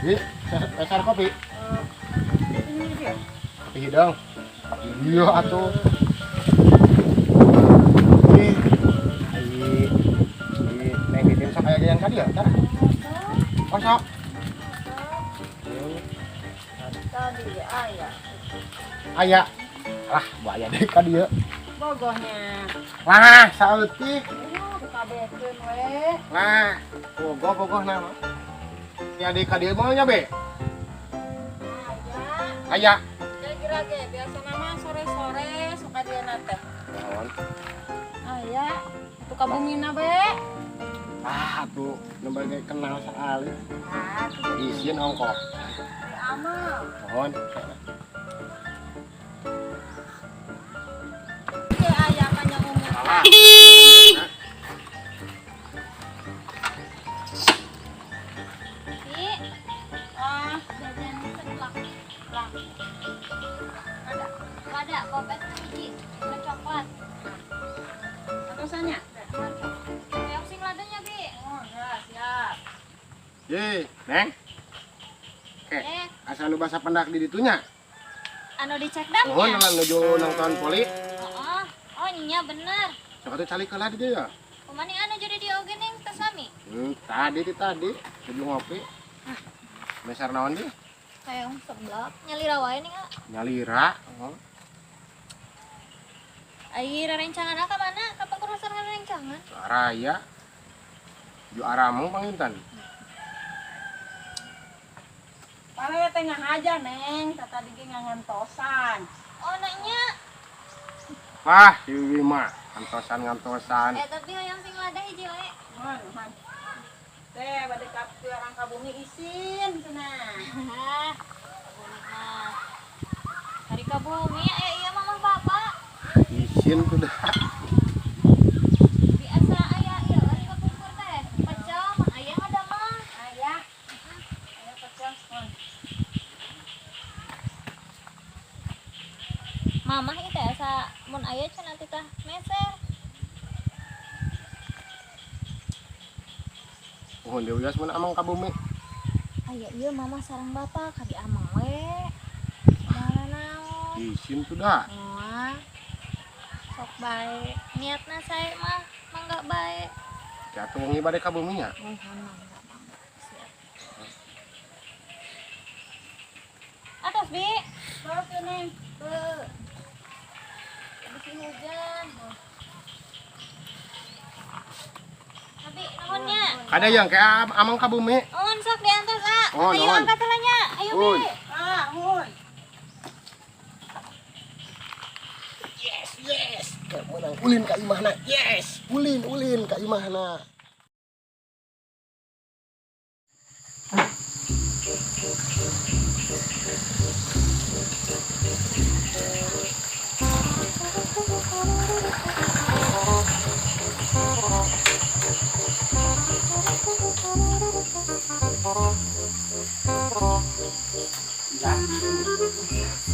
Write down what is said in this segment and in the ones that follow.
Ini pesan kopi. Kopi hidung. Iya atuh. Ih, ai di Neng Titin sok aya yang tadi ya, tara. Oh, sok. Tadi aya. Aya. Lah, bu aya deui ka dieu. Bogohnya. Lah, saeutik. Oh, dikabekeun we. Lah, bogoh nama. Ya di ka dieu mah nya be. Aya. Aya. Kira-kira ge biasa nama sore-sore suka dia teh. Naon? Aya, itu ka bumina be. Ah, tuh nembe ge kenal sekali. Ah, Isin ongkoh. Amal. Mohon. Ge aya panjang umur. Salah. Bi, Ah, jajan seblak. lah. Ada. Ada kopet hiji, nu coklat. Terusannya? Hoyong sing ladanya, Bi. Oh, ya, siap. Ye, Neng. Oke, Eh, asa nu basa pendak di ditunya. Anu dicek dam Mohon nya? lah nuju nonton poli. Oh, oh nya bener. Sok atuh calik heula di dieu ya. Kumaha anu jadi dia oge ning teu sami? Tadi ti tadi sebelum ngopi. Meser naon dia? Hoyong seblak, nyalira wae ning ah. Nyalira. Oh. Ai rerencangan ka mana? Ka pangkurusan rerencangan? Raya. Ju aramu panginten. Pale teh aja, Neng. Tadi ge ngantosan. Oh, nanya. Wah, si Wima ngantosan-ngantosan. Eh, tapi hoyong sing lada hiji wae. Mohon, mohon. Teh, bade ka orang ka bumi isin cenah. Hah, bumi mah. Hari ka bumi aya ieu mama bapak. Isin tuh dah. Biasa aya ieu ari ka pungkur teh. Pecel mun aya ngadamel. Aya. Aya pecel, mohon. Mamah ieu teh asa mun aya cenah titah meser. Mohon deui wios mun amang ka bumi. Aya ieu mama sareng bapak ka di amang we. Mana naon? Isin tuh dah. Moal. Sok bae. Niatna sae mah mangga bae. Jatuh wengi bade ka bumi nya. Mohon mangga mangga. Siap. Atos, Bi. Terus ya, Neng. Be. Bisi hujan. Tapi nuhunnya. Ada yang kayak amang ka bumi. Nuhun sok diantos, ah. Oh, Ayo nuhun. angkat heula nya. Ayo, Nuhun. Bi. Ah, mohon. Yes, yes. Kayak menang ulin ka imahna. Yes, ulin ulin ka imahna.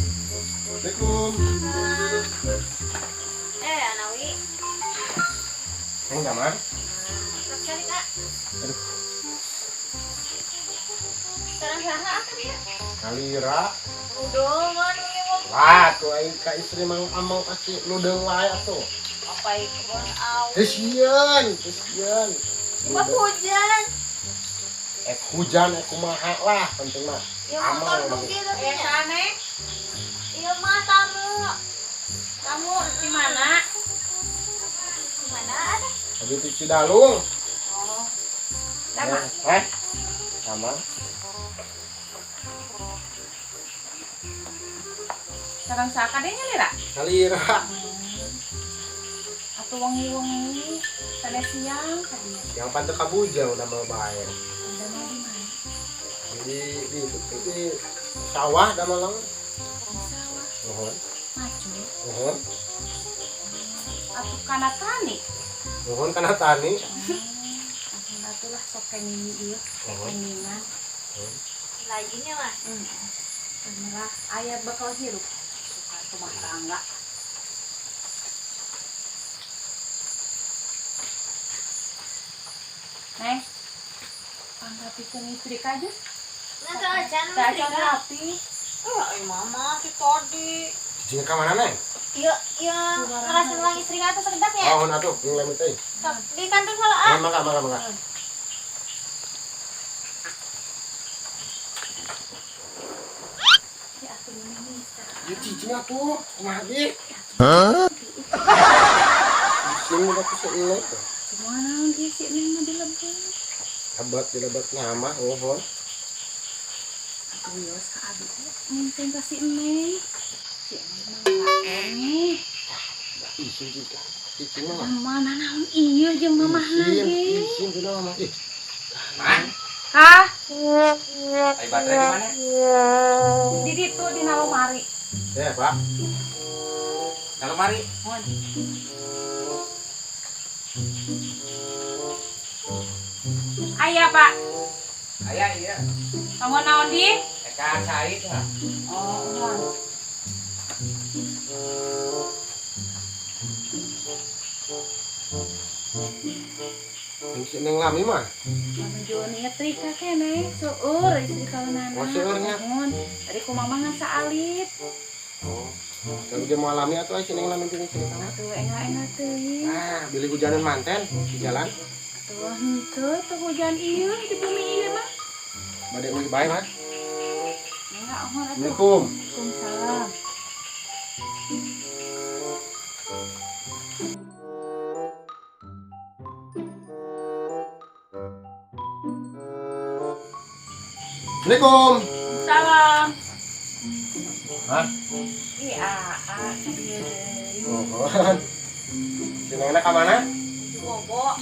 Assalamualaikum. Eh, Anawi. Neng zaman. Sok cari, Kak. Aduh. Sareng saha atuh dia? Kalira. Udongan we wong. Wah, tuh aing ka istri mang amang pasti ludeung wae atuh. Apa kebon aw. Teu sieun, teu sieun. Cuma hujan. Ek hujan ek kumaha lah penting mah. Ya Amang motor emang. rugi tapi Eh, nya. sana. Iya mah tamu. Kamu di mana? Di mana ada? Abi di Cidalung. Oh. Sama. Hah? Sama. Sareng saka deh nyalira. Kalira. Atau wangi-wangi. Tadi siang tadi. Yang pantai kabujang udah mau bayar. Udah mau di mana? Di sawah dah malang. Di sawah. Nuhun. Maju. Nuhun. Atuh kana tani. Nuhun kana tani. Atuh lah sok kenging ieu, kengingan. Nuhun. Laginya mah. Bener aya bakal hirup. Suka rumah tangga. Neng, panggapikeun istri aja. Nah, teu acan Teu acan rapi. Eh, ai mama si tadi. Cicing ka mana neng? Iya, iya ngerasin ulang istri atau sekedap ya? Oh, atuh, jeung lemit teh. Sok di kantor heula ah. Mangga, mangga, mangga. Ya atuh ini bisa. Ya cicing atuh, kumaha di? Hah? Cicing udah ku seuleuh. Semua naon dia si Neng mah dilebet. Lebat dilebat nama, nuhun. Atuh wios ka abi teh nginteng ka si Neng. Si Neng mah ngelakon. Isin cicing. Cicing mah. Mana naon ieu jeung mamahna Isin, ge. isin kunaon mah. Ih, Man, Hah? ai baterai di mana? Di ditu dina lemari. ya, Pak. Na lemari. Mohon. Aya, Pak. Aya iya. Kamu naon di? Eka cai tah. Oh, mohon. Yang si Neng lami mah. Menuju nyetrika keneh, seueur istri kawanana. Oh, seueurnya. Mohon. Tadi ku mama ngan saalit. Oh. Kalau dia mau alami atuh si Neng lami jeung si Neng. Atuh enga-enga teuing. Ah, beli hujanan manten di jalan. Atuh henteu teu hujan ieu di bumi ieu mah. Bade uih bae mah. Enggak, mohon atuh. Assalamualaikum. Waalaikumsalam. Assalamualaikum. Salam. Hah? Ih, aa, ka dieu deui. Nuhun. Si Nengna ka mana? Di bobo.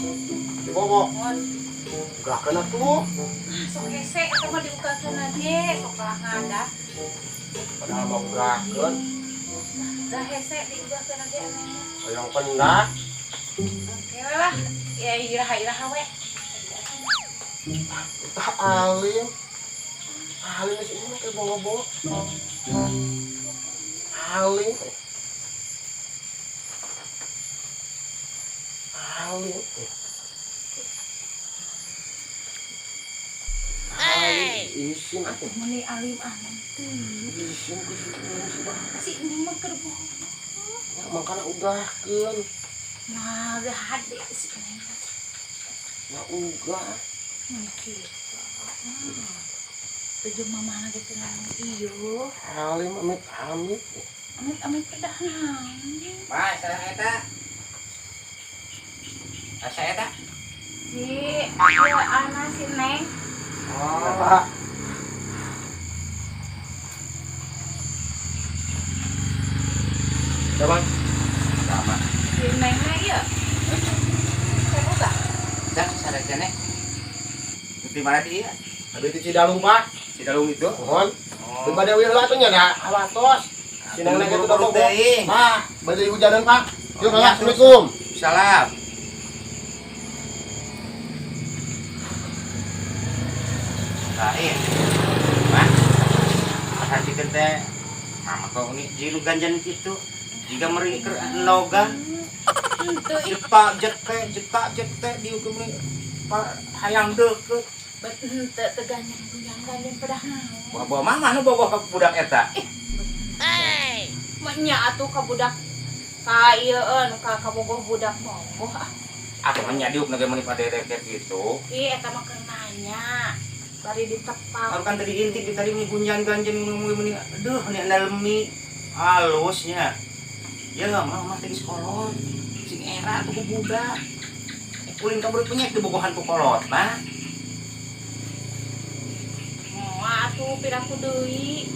Di Bobo. Mohon. Ugakeun atuh. Ah, sok hese eta mah diugakeun ge, sok lah ngadah. Padahal mah ugakeun. Dah hese diugakeun ge aneh mah. Hoyong pendak. Oke we lah. Ya iraha-iraha we. Tah alim. Alim sih ini ke bobo. Alim. Alim. Alim. Isin atuh. Meni alim alim teu. Isin ku si Neng sih bah. Si Neng mah keur bobo. Ya, makana ugakeun. Nah, geus hade si Neng. Ya ugah. Mun kitu. Tujuh mamana ge teu naon ieu. Alim amit amit. Amit-amit pedah naon. Ma, saya eta. Asa eta? Si ieu ana si Neng. Oh, Pak. Ya, Bang. Sama. Si Neng mah ieu. Saya buka. Dah sadajane. Di mana dia? Abi di Cidalung, Pak. Cidalung itu. Mohon. Oh. Bade uih heula atuh nya da awatos. Si Neng ge udah bobo. Teuing. Nah, bade hujanan, Pak. Yuk, Oh, Kak. iya. Assalamualaikum. Salam. Lain. Mah. Perhatikan teh. Mama kau ini jilu ganjan gitu. Jika meri keur noga Henteu ih. jetak jete jetak jete dihukum ni hayang deukeut. Bet henteu teu ganyan ganyan ganyan pedah naon. Bawa-bawa mama nu bawa ka budak eta. Mah nya atuh ka budak ka ieueun ka kabogoh budak bogoh ah. Aku mah nya diuk nu ge meuni padedek gitu. Ih eta mah keur nanya. Bari ditepak. Kalau kan tadi intip di tadi mi gunjan ganjen muni aduh ni dalemi halusnya. Ya nggak mah mah tadi sekolot. Sing era tuh ku budak. Ulin kabur penyek di bogohan ku kolot mah. Moal atuh piraku deui.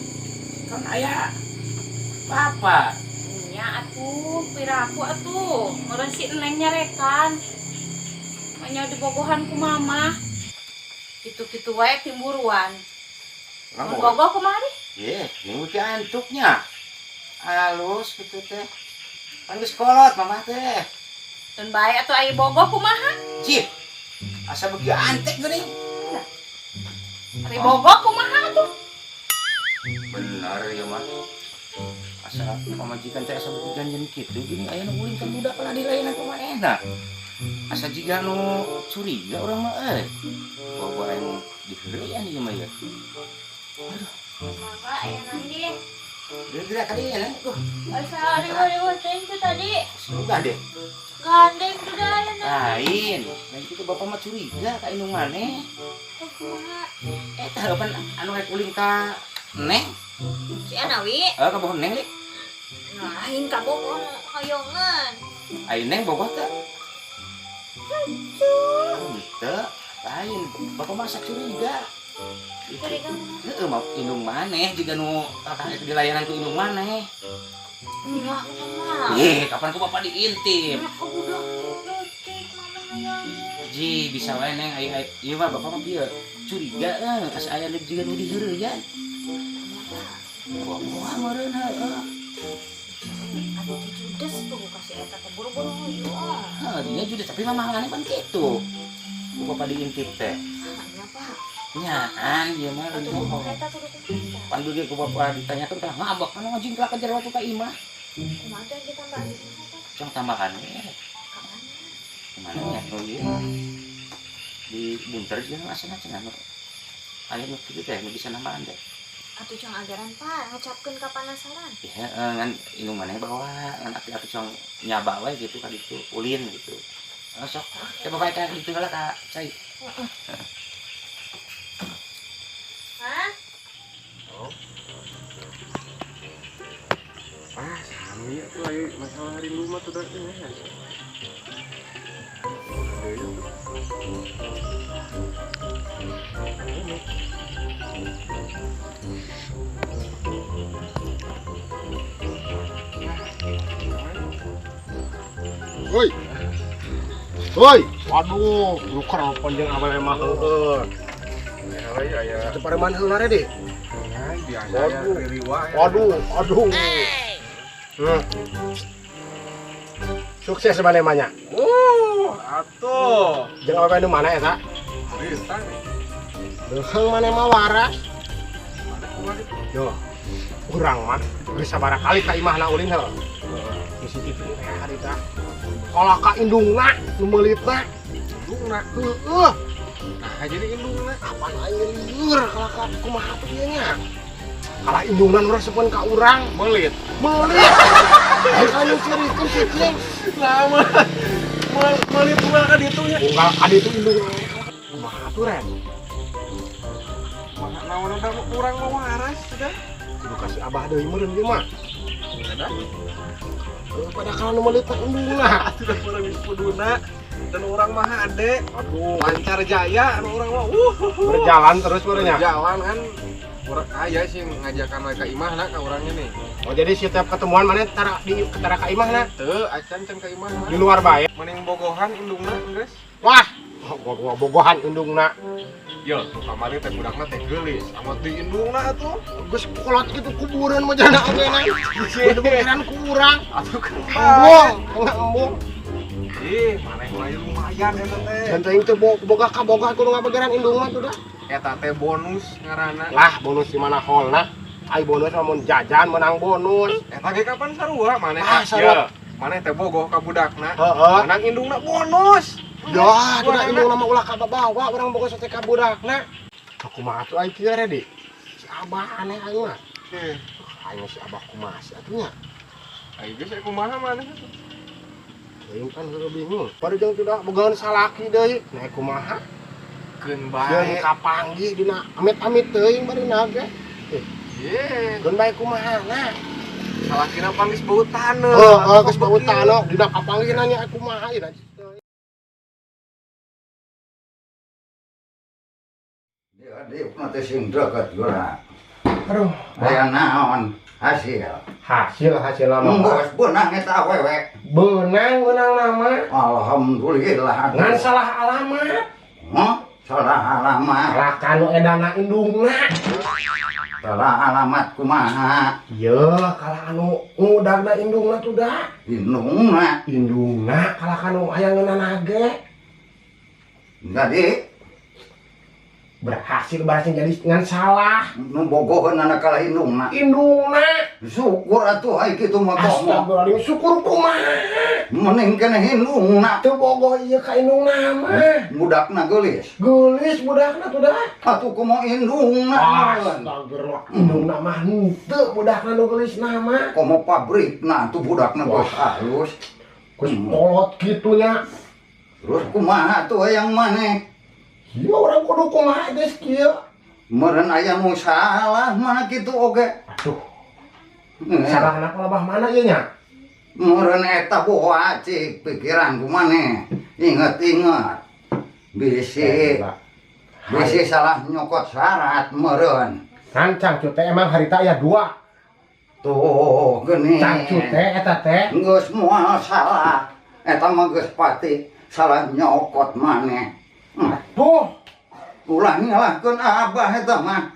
Kan aya papa. Nya atuh piraku atuh. Meureun si Neng nyarekan. Manya dibogohan ku mama. Kitu-kitu wae timburuan. Mun bogoh kumaha deh? Ye, ning beuki antuknya. Halus kitu teh. Pan geus kolot mama teh. Tun bae atuh aya bogoh kumaha? Cih. Asa beuki antek geuning. Ari bogoh kumaha atuh? Bener ya mah. Asa pamajikan teh asa beuki ganjen kitu geuning aya nu ulin ka budak lah dilainan ku manehna. Asa jiga nu curiga urang mah euy. Bogoh aing diheureuyan ieu mah ya. Maka aya nanti. Geura ka dieu neng. Duh, Asa riweuh-riweuh teuing teh tadi. suka deh. Gandeng tuh dah aya nanti. Lain, lain kitu bapak mah curiga ka indung maneh. Eh, kumaha? Eta heupan anu rek ulin ka Neng. Si Anawi. Heuh ka bogoh Neng li. Lain ka bogoh nu hoyongan. Ai Neng bogoh teh. Henteu, lain. Bapak mah asa curiga. Curiga kumaha? Heeh, mau indung maneh jiga nu kakak itu dilayanan ku indung maneh. Enggak, kumaha? Ih, kapan ku bapak diintip? Aku budak leutik mama hayang. Ji, bisa wae Neng, ai ai ieu mah bapak mah kieu. Curiga euy, asa aya jiga nu diheureuyan. Bogohan meureun heueuh. Abi teh judes tuh kasih eta teh buru-buru hoyong. Heuh, dia judes tapi mama maneh pan kitu. Ku bapak diintip teh. Nya Pak. Nyaan ieu mah Atuh kumaha eta kudu kumaha? Pan ge ku bapak ditanyakeun tah ngambek kan anjing kalah kejar waktu ka imah. Kumaha teh ditambahan kumaha teh? Cong tambahan we. Ka mana? Kemana ya nu ieu? Di bunter jeung asana cenah nu aya nu kitu teh nu bisa nambahan teh. Atuh cong ajaran Pak, ngecapkeun ka panasaran. Ya, ngan indung maneh bawa ngan api-api cong nyaba we gitu ka ditu ulin gitu. Oh, sok. Ya bapak ka ditu heula ka cai. Hah? Ah, sami atuh aya masalah rindu mah tuh dah nya. Woi. Woi, waduh, lu kenapa jeung abah mah heueuh. Aya teu pareman heula re deh. Biasa ya, ririwa ya. Waduh, aduh. Sukses maneh mah nya. Atuh. Jeung awewe nu mana eta? Harita. Leuheung maneh mah waras. Yo. Urang mah geus sabaraha kali ka imahna ulin heuh. Di CCTV teh harita. Kalah ka indungna nu meulitna. Indungna. Heueuh. Nah, jadi indungna. Kapan aing lieur kalah ka kumaha tuh ieu nya? Kalah indungna nu resepeun ka urang. Melit. Melit. Aing anu ceurikeun si Cing. Nah, melit unggal ka ditu nya. Unggal ka ditu indungna. Kumaha tuh Ren? Kumaha naon udah urang mah waras sudah. Kudu kasih abah deui meureun ieu mah. Ada? Pada kalau nu melit teh indungna. Sudah kurang kuduna dan orang mah ade. Aduh, lancar jaya anu urang mah. Berjalan terus meureun nya. Berjalan kan. Urang aya sih ngajakan we ka imahna ka urangnya nih. Oh, jadi setiap ketemuan mana tara di tara ka imahna? Teu, acan can ka imahna. Di luar bae. Mending bogohan indungna geus. Wah, bogohan indungna. Yo, tuh kamari teh budakna teh geulis, amat di indungna atuh. Geus kolot kitu kuburan mah jana ogena. Bener-beneran ku urang. Atuh Embung, embung. Ih, maneh mah lumayan eta teh. Dan teh teu boga ka boga kudu ngabegeran indung mah tuh dah. Eta teh bonus ngaranna. Lah, bonus di mana holna? Ai bonus mah mun jajan menang bonus. Eta ge kapan sarua maneh? Ah, sarua. Maneh teh bogoh ka budakna. Heeh. Menang indungna bonus. Ya, atuh indungna mah ulah kabawa urang bogoh sate ka budakna. Kumaha atuh ai kieu re di? Si abah aneh aing mah. Aing si abah kumaha sih atuh nya? Ai geus kumaha maneh atuh? Aing kan heueuh bingung. Baru jeung tuh dah bogaeun salaki deui. Nah kumaha? Keun bae. Jeung kapanggih dina amit-amit teuing bari ge. Ye. Keun bae kumaha nah? Salakina pan geus bau taneuh. Heeh, geus bau taneuh dina kapanggih nanya kumaha ieu. Adik, nanti sing dekat ora. Aduh, Aya naon? Hasil. Hasil hasil nama. Geus beunang eta awewe. Beunang beunang nama. Alhamdulillah. Ngan salah alamat. Hah? Salah alamat. Salah kanu edana indungna. Salah alamat kumaha? Iya, kalah anu ngudagna indungna tuh dah. Indungna. Indungna kalah kanu hayang ngeunana ge. Jadi berhasil berhasil jadi ngan salah. Nu bogoheun anak kalah indungna. Indungna. Syukur atuh ai kitu mah komo. Astagfirullahaladzim, syukur kumaha. Mending keneh indungna. Teu bogoh ieu ka indungna mah. Budakna geulis. Geulis budakna tuh dah. Atuh komo indungna. Astagfirullah, indungna mah henteu budakna nu geulisna mah. Komo pabrikna atuh budakna geus halus. Geus kolot kitu nya. Terus kumaha atuh hayang maneh? Ieu urang kudu kumaha geus kieu. Meureun aya nu salah mana kitu oge. Aduh. Salahna palebah mana ieu nya? Meureun eta boa cik pikiran ku maneh. Inget-inget. Bisi. Bisi salah nyokot syarat meureun. Kan cangcut teh emang harita aya dua. Tuh geuning. Cangcut teh eta teh geus moal salah. Eta mah geus pati salah nyokot maneh. Aduh, ulah nyalahkeun abah eta mah.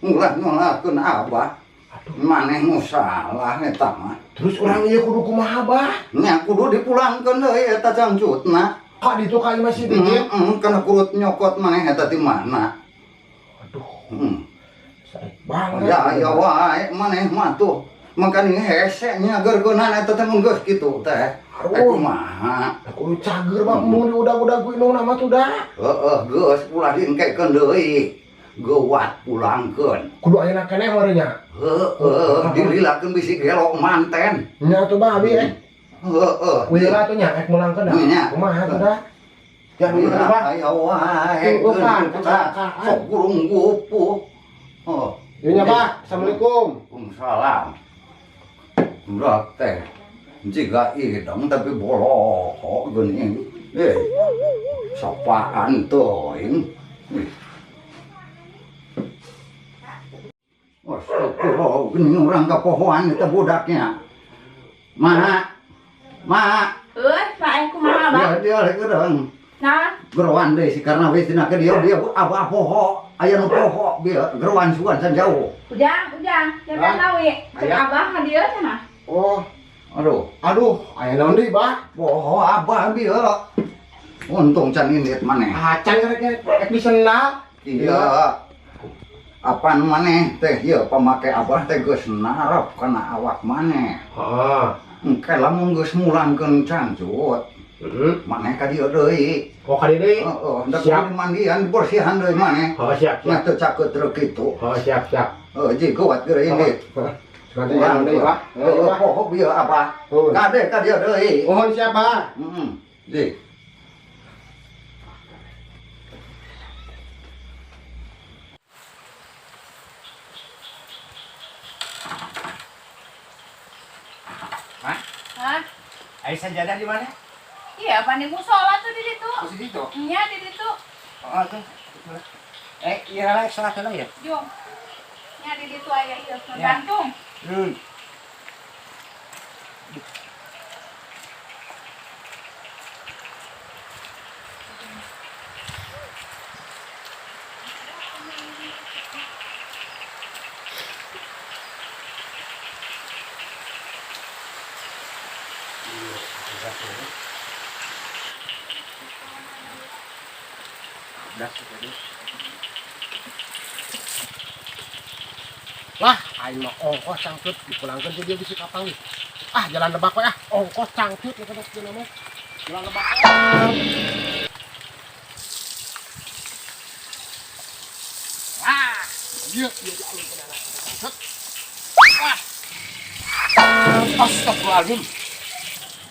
Ulah nyalahkeun abah. Aduh. Maneh nu salah eta mah. Terus urang ieu kudu kumaha bah? Nya kudu dipulangkeun deui eta cangcutna. Ka ditu ka imah si Didit. Heeh, kana kurut nyokot maneh eta di mana? Aduh. Sae banget. Ya ya wae maneh mah tuh. Makanya hese nya gergeunan eta teh mun geus kitu teh. Aduh. Kumaha? Kudu cager mah mun diudag-udag ku indungna mah tuh dah. Heeh, geus ulah diengkekeun deui. Geuwat pulangkeun. Kudu ayeuna keneh meureun nya. Heeh, dililakeun bisi gelok manten. Nya atuh bah abi eh. Heeh. Wila atuh nya ek mulangkeun dah. Kumaha atuh dah? Ya dulu bah. Aya wae. Sok gurung gupuh. Oh. Ieu nya bah. Assalamualaikum. Waalaikumsalam. Budak teh jiga idang tapi boloho geuning. Sapaan teuing. Astagfirullah, geuning urang kapohoan eta budaknya. Ma. Ma. Euy, Pak, kumaha, Bang? Dia geurang. Nah, geroan deui si karena we cenah ke dia dia abah poho, aya nu poho bieu geroan sugan san jauh. Ujang, ujang, jaga nawi. Cek abah ka dieu cenah. Oh, aduh. Aduh, aya naon deui, Bah? Poho abah bieu. Untung can indit maneh. Acan rek rek disenal. Iya. Apan maneh teh ieu pamake abah teh geus narap kana awak maneh. Heeh. Engke lamun geus mulangkeun cangcut. Maneh ka dieu deui. Oh, ka dieu deui? Heeh, da kudu mandian dibersihan deui maneh. Oh, siap, siap. Nya teu cakeut reuk kitu. Oh, siap, siap. Heuh, ji kuat geura indit. Heeh. Urang deui, Pak. Heeh, poho bieu abah. Kade ka dieu deui. Mohon siap, Pak. Heeh. Ji. Hah? Hah? Ai sajadah di mana? Iya, apa di musola tuh di situ. Oh, di situ? Iya, di situ. Oh, tuh. Iya lah, sholat dulu ya. Jom. Ya, di situ aja, iya. Gantung. Lah, aing mah ongkos cangcut dipulangkeun ke dia bisi kapanggih. Ah, jalan lebak we ah, ongkos cangcut ya kana teu nama. Jalan lebak. Wah, ieu ieu dialungkeun anak cangcut. Wah. Astagfirullahaladzim.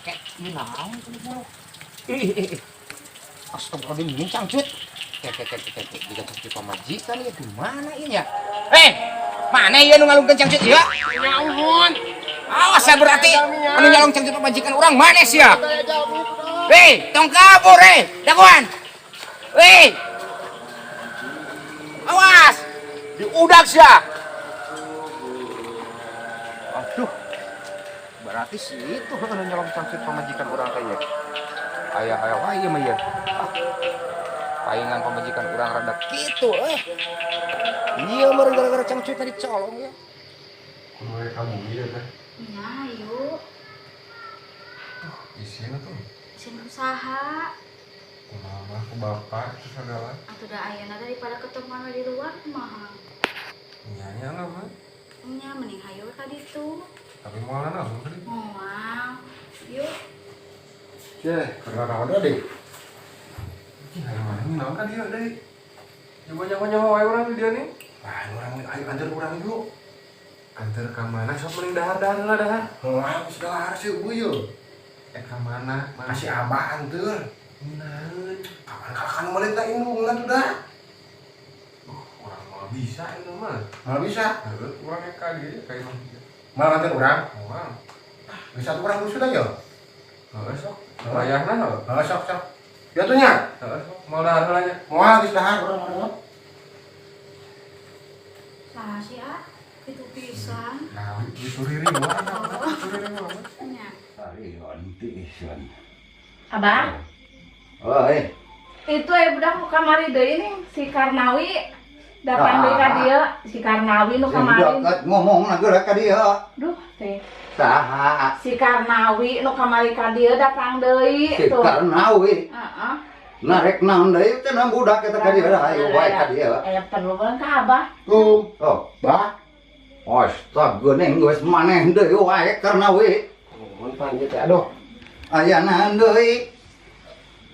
Kayak ini naon teh bulu. Ih. Astagfirullahaladzim, ini cangcut. Kayak diga cangcut pamajikan ya gimana ini ya? Mana ieu nu ngalungkeun cangcut ieu? Ya ampun. Awas ya berarti anu nyalong cangcut pamajikan urang mana sia? Hei, tong kabur dagoan. Hei. Awas. Diudak sia. Berarti si itu nu nyolong cangcut pamajikan urang teh ieu. Aya aya wae ieu mah ieu. Ah. Paingan pamajikan urang rada kitu eh. Iya meureun gara-gara cangcutna dicolong ya. Kumaha kamu ieu teh? Nya ayo. Isin tuh. Isin usaha. Kumaha mah ku bapak itu segala. Atuh da ayeuna daripada ketemuan we di luar kumaha. Nya nya lah mah. Nya mending hayo we ka ditu. Tapi moal naon tadi. Moal. Yuk. Ye, keur naon deui? Ih, hayang mana naon ka dieu deui? Coba nyaho-nyaho wae urang di dieu nih. Ah, urang ayo anter urang yuk. Anter ka mana sok mending dahar-dahar lah dahar. Moal geus dahar sih eueuh. Eh ka mana? Mana si Abah anter. Naon? Kapan kalah nu meuli teh indungna tuh dah. Urang moal bisa itu mah. Moal bisa. Heuh, urang ge ka dieu ka imah dieu. Moal nganter urang. Moal. Geus atuh urang sudah ya. Heuh sok. Wayahna heuh. Heuh sok sok. Ya tuh nya. Heuh sok. Moal dahar heula nya. Moal geus dahar urang urang. Saha sih ah? Kitu pisan. Nah, disuriri wae. Disuriri wae. Nya. Abah, Oh, eh. itu ya budak nu kamari deui nih si Karnawi. Datang deui ka dieu, si Karnawi nu kamari. Deket ngomong na geura ka dieu. Duh, teh. Saha? Si Karnawi nu kamari ka dieu datang deui Si tuh. Karnawi. Heeh. Narek naon deui teh na budak eta ka dieu hayu wae ka dieu. Aya perlu banget ka Abah. Kum, Oh, bah. astaga neng geus maneh deui wae Karnawi. Nuhun pan ieu teh aduh. Aya naon deui?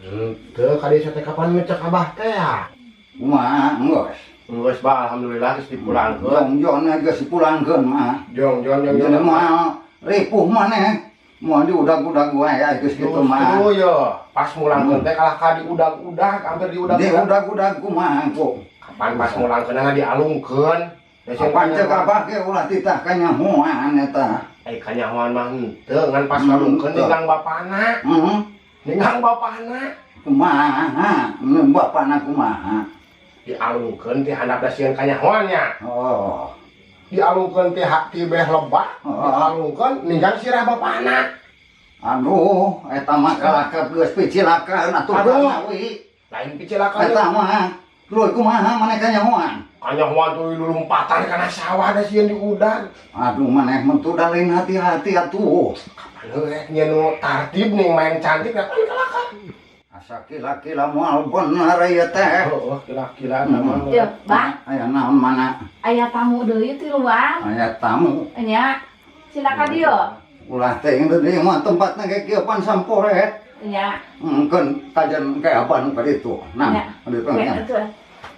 Henteu ka dieu teh kapan ngecek Abah teh ya? Kumaha geus? Geus bah alhamdulillah geus dipulangkeun. Jongjon geus dipulangkeun mah. Jong jong jong Jadi jong. moal ripuh maneh. Moal diudag-udag wae geus kitu mah. Justru yo, pas mulangkeun teh kalah ka diudag-udag, hampir diudag-udag. Diudag-udag kumaha kok. Kapan pas mulangkeun dialungkeun. Kapan cek abah ge ulah titah kanyahoan eta. Eh kanyahoan mah henteu ngan pas ngalungkeun ninggang bapana. Heeh. Ninggang bapana. Kumaha? Bapana kumaha? Dialungkeun ti handap da sieun kanyahoan nya. Oh. Dialungkeun ti hak ti beh lebak, dialungkeun ninggang sirah bapana. Aduh, eta mah kalakap geus picilakaeun atuh Karnawi. Lain picilakaeun. Eta mah luy kumaha maneh kanyahoan? Kanyahoan tuh lulumpatan kana sawah da sieun diudag. Aduh maneh mah tuh da lain hati-hati atuh. Kapan heuh nya nu tartib ning main cantik da kan kalakap. Asa kila-kila moal bener ieu teh. Heuh, kila-kila mah. Yeuh, Bah. Aya naon mana? Aya tamu deui ti luar. Aya tamu. Nya. Sila ka dieu. Ulah teh deui mah tempatna ge kieu pan samporet. Nya. Keun kajen kayak apa nu ka ditu. Nah, ka ditu nya.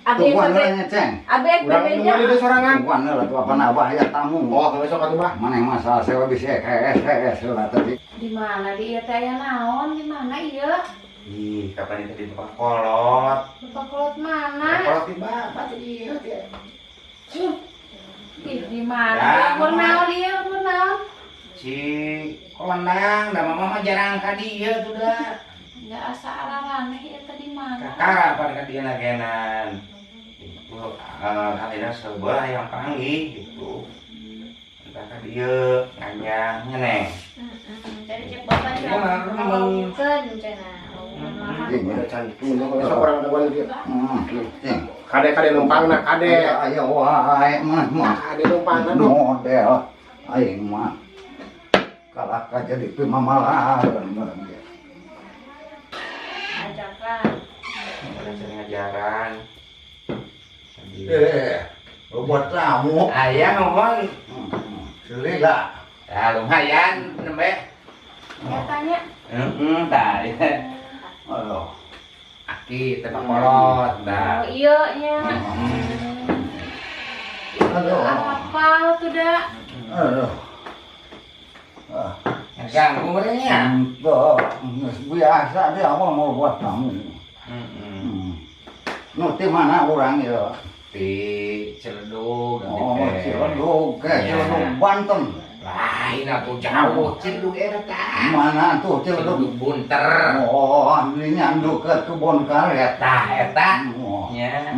Abi Tungguan heula nya, Ceng. Abi Urang bebeja. nungguan di sorangan. Tungguan heula tuh apana abah aya tamu. Oh, geus sok atuh bah. Maneh masalah sewa bisi hees heula tadi. Di mana di ieu teh aya naon? Di mana ieu? Ih, kapan itu di tempat kolot? Tempat kolot mana? Kolot di bapak tadi ieu teh. Ih, di mana? Mun naon ieu? Mun naon? Si konang, da mama mah jarang ka dieu tuh da. Enggak asa araneh ieu teh di mana? Kakak apa ka dieu nagenan. Itu kalina sebelah yang panggih gitu. Entah ka dieu nganyahnya neng. Jadi cek bapak Iya, mah, ngomongkeun cenah. Udah cantik tuh, sok urang ada dia. Kade-kade numpangna kade. Aya wae mah mah. Kade numpangna duh. Model aing mah. Kalah ka jadi pimamalahan meureun ge. Ajakan. Ada ngajaran. Buat tamu. Ayah ngomong. Selila. Ya lumayan nembe. Ya tanya. Heeh, tah. Aduh. Aki tebak kolot dah. Oh iya nya. Aduh. Apa tuh dah? Aduh. Ganggu merenya. Tuh, biasa dia apa mau buat tamu. Nu di mana orang ya? Di Ciledug. Oh, Ciledug, ke Ciledug Banten. Lain atuh jauh Ciledug eta tah. Mana tuh Ciledug? Ciledug Bunter. Oh, ini nyanduk ke kebun karet. Tah eta. Nya.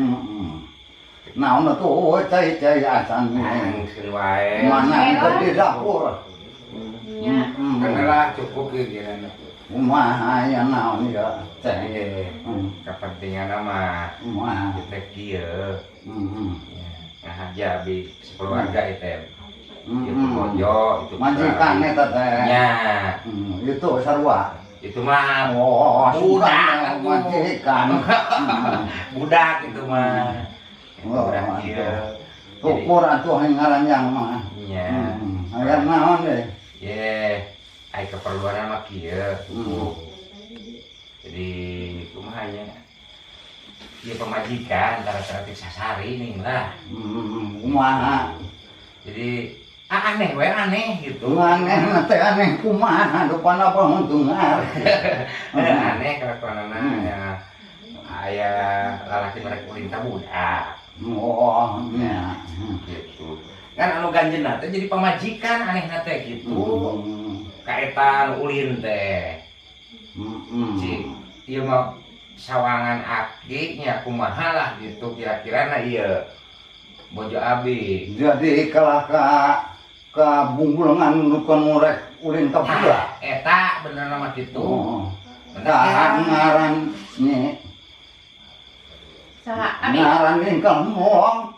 Naon atuh cai-cai acan. Langsung wae. Mana ke di dapur. Nya. Karena lah cukup gitu ya. Kumaha aya naon ya teh? Iya, kepentingan mah Kumaha? Kita kieu. Hmm. Nah, aja abi sekeluarga itu. Itu bojo, itu Majikan eta teh. Nya. Itu sarua. Itu mah Oh, budak budak atuh. Majikan. Budak itu mah. Oh, Budak ieu. Syukur atuh ngaranjang mah. Nya. Aya naon deh? Ye, ai keperluan mah kieu. Jadi kumaha nya? Ieu pamajikan tara-tara sasari nih lah. Kumaha? Jadi aneh we, aneh gitu. Aneh teh aneh kumaha depan apa untungan. Aneh kelakuanana ya. Aya lalaki mereka ulin ka budak. Oh, nya. Gitu. Kan anu ganjeuna teh jadi pamajikan anehna teh gitu. Ka eta anu ulin teh. Cik, ieu mah sawangan aki nya kumaha lah gitu kira-kira na ieu. Bojo abi. Jadi kalah ka bunggulengan nu rek ulin ka budak. Eta bener nama gitu. Oh. Bener Tah kan? Ngaran nya. Saha abi? Ngaran ingkang moong.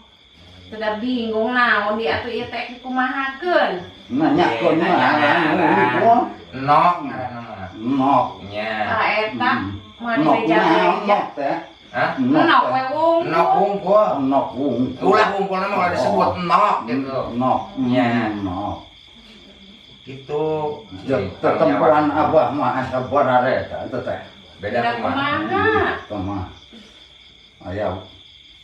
Sudah bingung naon dia atuh ieu teh kumahakeun. Nanyakeun Iya, nanya ngaran ngaran. unggul. Nok ngaranna mah. Nok. Nya. Tah eta mah Nok dibeja-beja. naon nok teh? Hah? Nok we wungkul. Nok wungkul. Nok wungkul. Ulah wungkul mah kalau disebut nok gitu. Nok. Nya. Nok. Gitu. Tetempuan abah mah asa barareta eta teh. Beda Beda kumaha? kumaha? Kumaha? Aya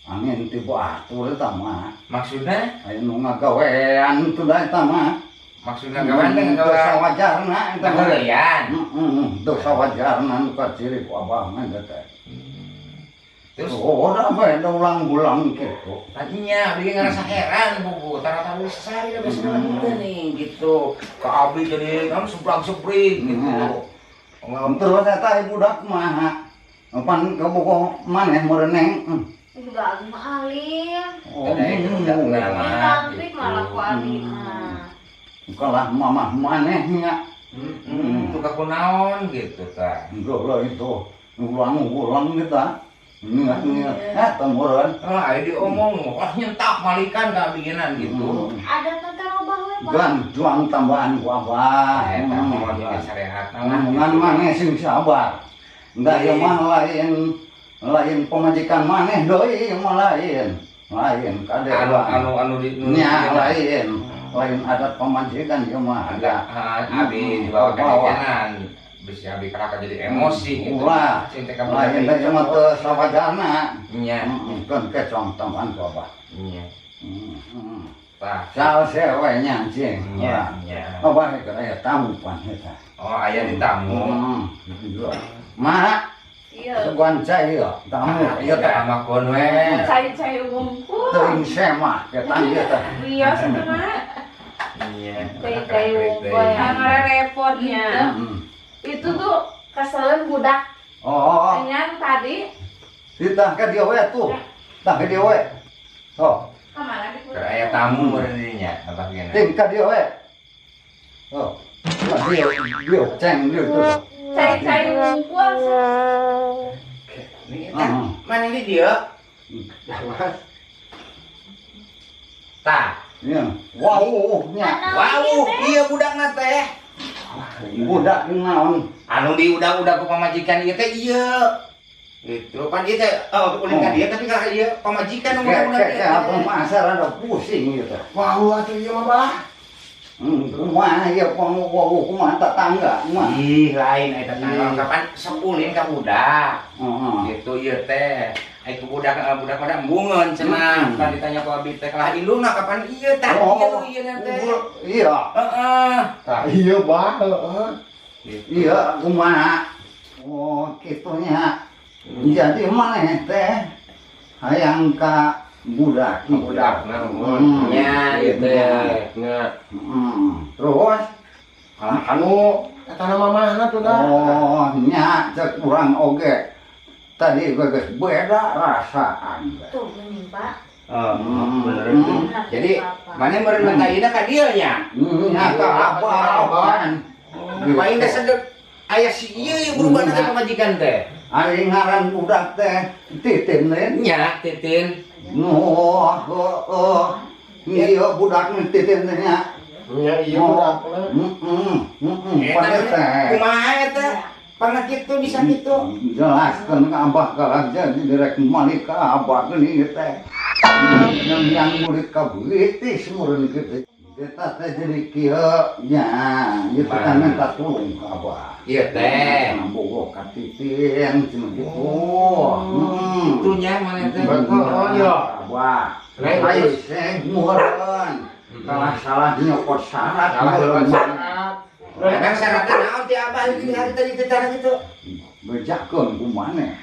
angin ti batur eta mah. Maksudnya? Aya nu ngagawean tu da eta mah. Maksudnya gawean teh Teu ngagawean. sawajarna eta mah. Ngaheureyan. Heeh, teu sawajarna nu kaciri ku abah mah eta teh. Terus Oh, udah beda ulang-ulang gitu. Tadinya abi ngerasa heran buku, tara besar ya biasa hmm. nih gitu. Ke abi jadi kan sebrang-sebring gitu. Terus eta budak kumaha? Pan kabogoh maneh meureuneng. Juga abi mah alim. Oh, Cantik malah ku abi mah. Kalah mamah maneh nya. Heeh, tuh kakunaon gitu tah. Enggak itu. Ulang-ulang gitu. Ingat-ingat, eta meureun. Ah, aya diomong, wah nyentak malikan ka bikinan gitu. Ada tentara robah we, Pak. Ganjuang tambahan ku abah. Eta mah di syariat lah. Ngan maneh sing sabar. Enggak ieu mah lain lain pamajikan maneh deui ieu mah lain. Lain kade. Anu anu anu di nya lain. Lain adat pamajikan ieu mah ada. Abi dibawa ka kanan. Bisa abi keraka jadi emosi gitu. Ulah. Sing teh ka Lain teh mah teu sawajarna. Nya. Kan kecong tambahan ku abah. Nya. Tah. Salse we nya cing. Nya, nya. Abah keur aya tamu pan eta. Oh, aya di tamu. Mak. Iya. Sugan cai ieu tamu ieu teh. Makeun we. Cai-cai wungkul. Teuing semah ketan ieu teh. Wios itu mah. Iya. Cai-cai wungkul. Repotnya. Itu tuh keselen budak. Oh. Dengan tadi. Ditah ka dieu we tuh. Tah ka dieu we. Oh. Kamana di Keur aya tamu meureun dinya, abah gena. Ting ka dieu we. Oh. Dieu dieu ceng dieu tuh. Cai-cai wungkul. Nih eta, mana di dieu? Tah. Iya. Wauh nya. Wauh, ieu budakna teh. Budak naon? Anu diudah-udah ku pamajikan ieu teh ieu. Gitu pan ieu teh oh ulin ka dieu tapi ka ieu pamajikan nu udah teh. Apa mah asa rada pusing ieu teh. Wauh atuh ieu mah bah. Kumaha ieu wauh kumaha tetangga kumaha. Ih lain eta tetangga kapan sok ulin ka budak. Gitu ieu teh. Ai ku budak budak pada embungeun cenah. Kan ditanya ku abi teh kalah indungna kapan ieu tah ieu ieu teh. Iya. Heeh. Tah ieu bah heeh. Iya kumaha. Oh kitu nya. Jadi maneh teh hayang ka budak budak nah nya ieu teh. Nya. Terus kalah anu eta na mamahna tuh dah. Oh nya cek urang oge. Tadi geus beda rasaan. Tuh geuning, Pak. Oh, bener itu. Jadi maneh meureun menta ieu ka dieu nya? Nya ka abah. Paling teh sedep aya si ieu berubah teh pamajikan teh. Ari ngaran budak teh Titin lain. Nya Titin. Oh, oh. Ieu budak Titin teh nya. Nya ieu budak. Heeh. Heeh. Kumaha eta? Pernah kitu bisa kitu. Jelaskeun ka abah kalah jadi direk malik ka abah geuning teh. Yang murid ka beutis meureun kitu. Kita teh jadi kieu nya, ieu teh kan minta tulung ka abah. Ieu teh bogoh ka Titin cenah kitu. Kitu nya maneh teh. Heeh ya. Abah. Lain sing meureun. Salah-salah nyokot syarat. Salah nyokot syarat. Memang syaratnya naon ti abah ieu hari tadi teh cara kitu. Bejakeun ku maneh.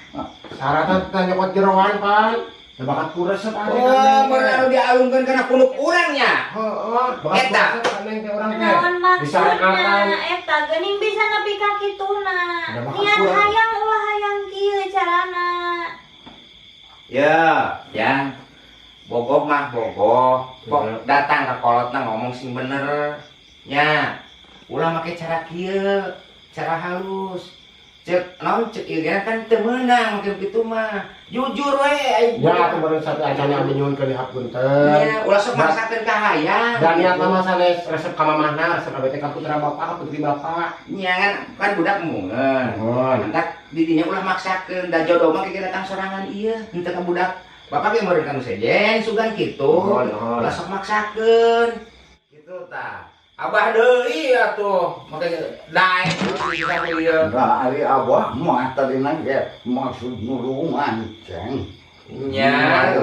Syaratna teh nyokot jeroan pan. Teu bakat ku resep ane. Oh, meureun anu dialungkeun kana punuk urang nya. Heeh, bakat Eta. ku resep aneh teh urang teh. Naon maksudna Disyariatan. eta geuning bisa nepi ka kituna. Ada bakat Niat kurang. hayang ulah hayang kieu carana. Ya, ya. Bogoh mah bogoh. Pok datang ka kolotna ngomong sing bener. Nya. Ulah make cara kieu, cara halus. Cek naon cek ieu ge kan teu meunang make kitu mah. Jujur we aing. Ya, atuh meureun satu acana abdi nyuhunkeun dihapunten. Nya, ulah sok maksakeun ka hayang. Dan niat mah sanes resep ka mamahna, resep abdi teh ka putra bapak, ka putri bapak. Nya kan kan budak embungeun. Mohon. Entak didinya ulah maksakeun da jodoh mah kieu datang sorangan ieu, henteu ka budak. Bapak ge meureun ka nu sejen sugan kitu. Mohon, mohon. Ulah sok maksakeun. Kitu tah. Abah deui atuh, make daek deui ieu. Nah, ari abah mah tadina ge maksud nulungan ceng. Nya,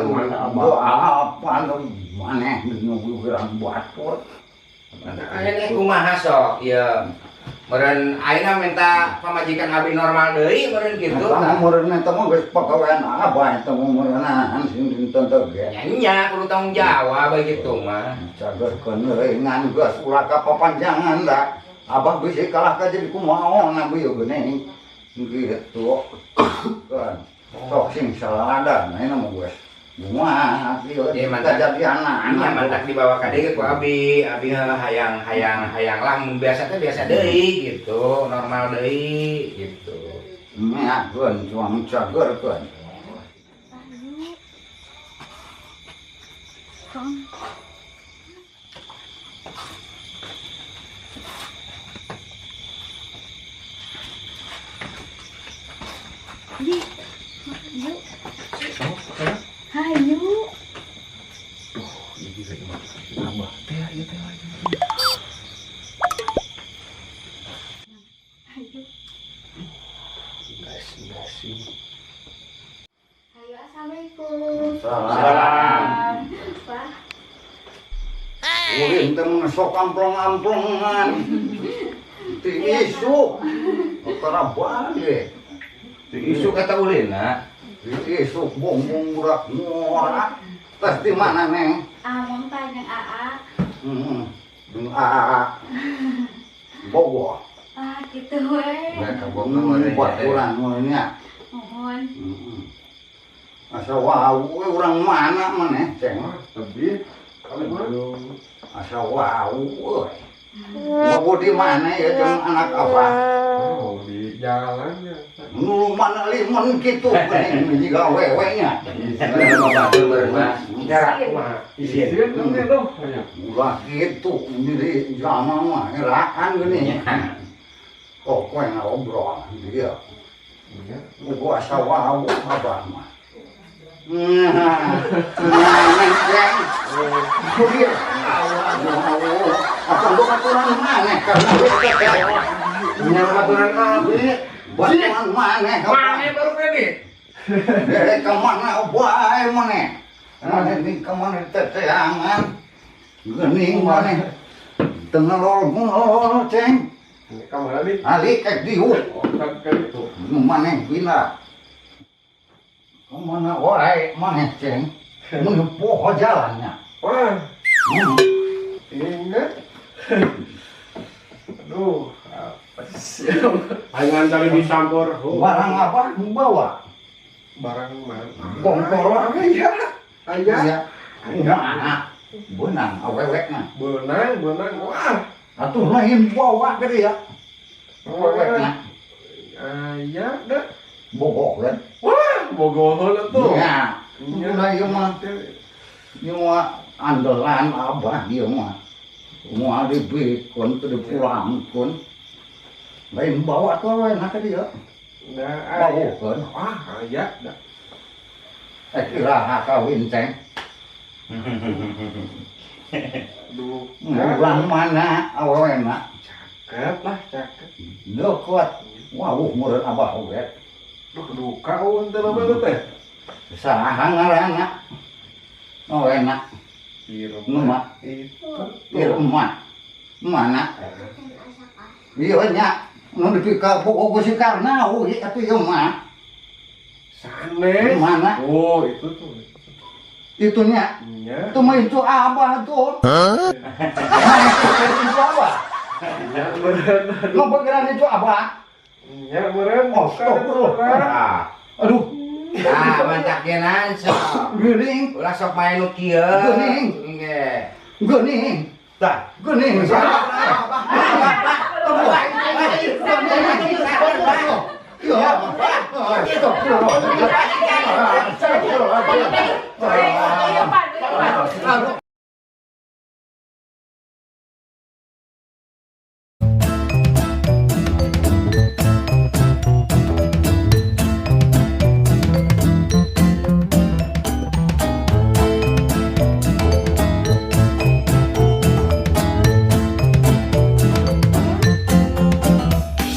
Doa apa nu maneh nu urang batur. Ayeuna kumaha sok ieu. Meureun ayeuna minta pamajikan abi normal deui meureun kitu. Eta meureun eta mah geus pagawean abah eta mah meureunan sing dinten teh ge. Nya nya kudu tanggung jawab bae kitu mah. Cagerkeun euy ngan geus ulah ka papanjangan da. Abah bisi kalah ka jadi kumaha na ieu geuning. Kitu. Kan sok sing salada ayeuna mah geus. Wah, ieu Ieu mantap. kajadianna. Nya mantak dibawa ka dieu ku abi, abi hayang hayang hayang lah mun biasa teh biasa deui gitu, normal deui gitu. Nya keun cuang cagerkeun. Ayo. Kong. Di. Ayo. Hayu. Ieu juga imah abah teh ieu teh lagi. Hayu. Guys, sih. Hayu, assalamualaikum. Salam. Pak. Ulin teh mun sok amplong-amplongan. Ti isuk. Tara balik. Ti isuk kata ulina. Ti isuk bongbong budak ngora. Tas di mana neng? Among tanya AA. Heeh. AA. Bogoh. Ah, gitu we. Mereka bogoh meureun buat urang meureun nya. Mohon. Heeh. Asa wau we urang mana maneh ceng? Lebih kali mah. Asa wau euy. Bogoh di mana ya jeung anak abah? Oh, di jalan ya. Nu mana limun kitu geuning jiga wewe nya. Era kumaha? Izin. Izin tuh tuh. Ulah kitu jadi zaman mah eraan geuning. Oh, kowe ngobrol dia. Gua asa wau abah mah. Nah, nah, apa lu aturan maneh karena lu Nya aturan abi. baturan maneh. Maneh baru kredit. Dari ke mana wae maneh. Maneh di ke mana teteangan. Geuning maneh. Teu ngelol-ngelol ceng. Ka mana nih? Ali kek diuk. Oh, kan itu. Maneh pindah. Ke mana wae maneh ceng. Mun poho jalannya. Wah. Ingat. Aduh, apa sih? Palingan tadi dicampur. Barang apa bawa? Barang mana? Bongkol. Iya. Ayah. Iya. Nah, benang awewekna. Benang, benang. Wah. Atuh lain bawa ke dia. Awewena. Aya da. Bogoh kan. Wah, bogoh atuh. Nya. Udah ieu mah. Ieu mah andalan abah ieu mah. Moal dibikeun teu dipulangkeun. Lain bawa tuh awewena ka dieu. Da aya. Bawokeun. Wah, aya da. Iraha kawin ceng. Duh, Urang mana awewena? Cakep lah, cakep. Deukeut. Wah, meureun abah oge. Duh, duka eueun teh loba teh. Saha ngaranna? Awewena. Irma. Nu mah. Itu. Irma. Mana? Ieu nya nu dipika bogo ku si Karna euy atuh ieu mah. Sanes. Mana? Oh, itu tuh. Itunya. Nya. Itu mah itu abah tuh. Itu abah. Nya meureun. Nu begeran itu abah. Nya meureun. Oh, astagfirullah. Aduh, Ah, mantak genan sok. geuning, Ulah sok main nu kieu. Geuning. Nge. Geuning. Tah. Geuning.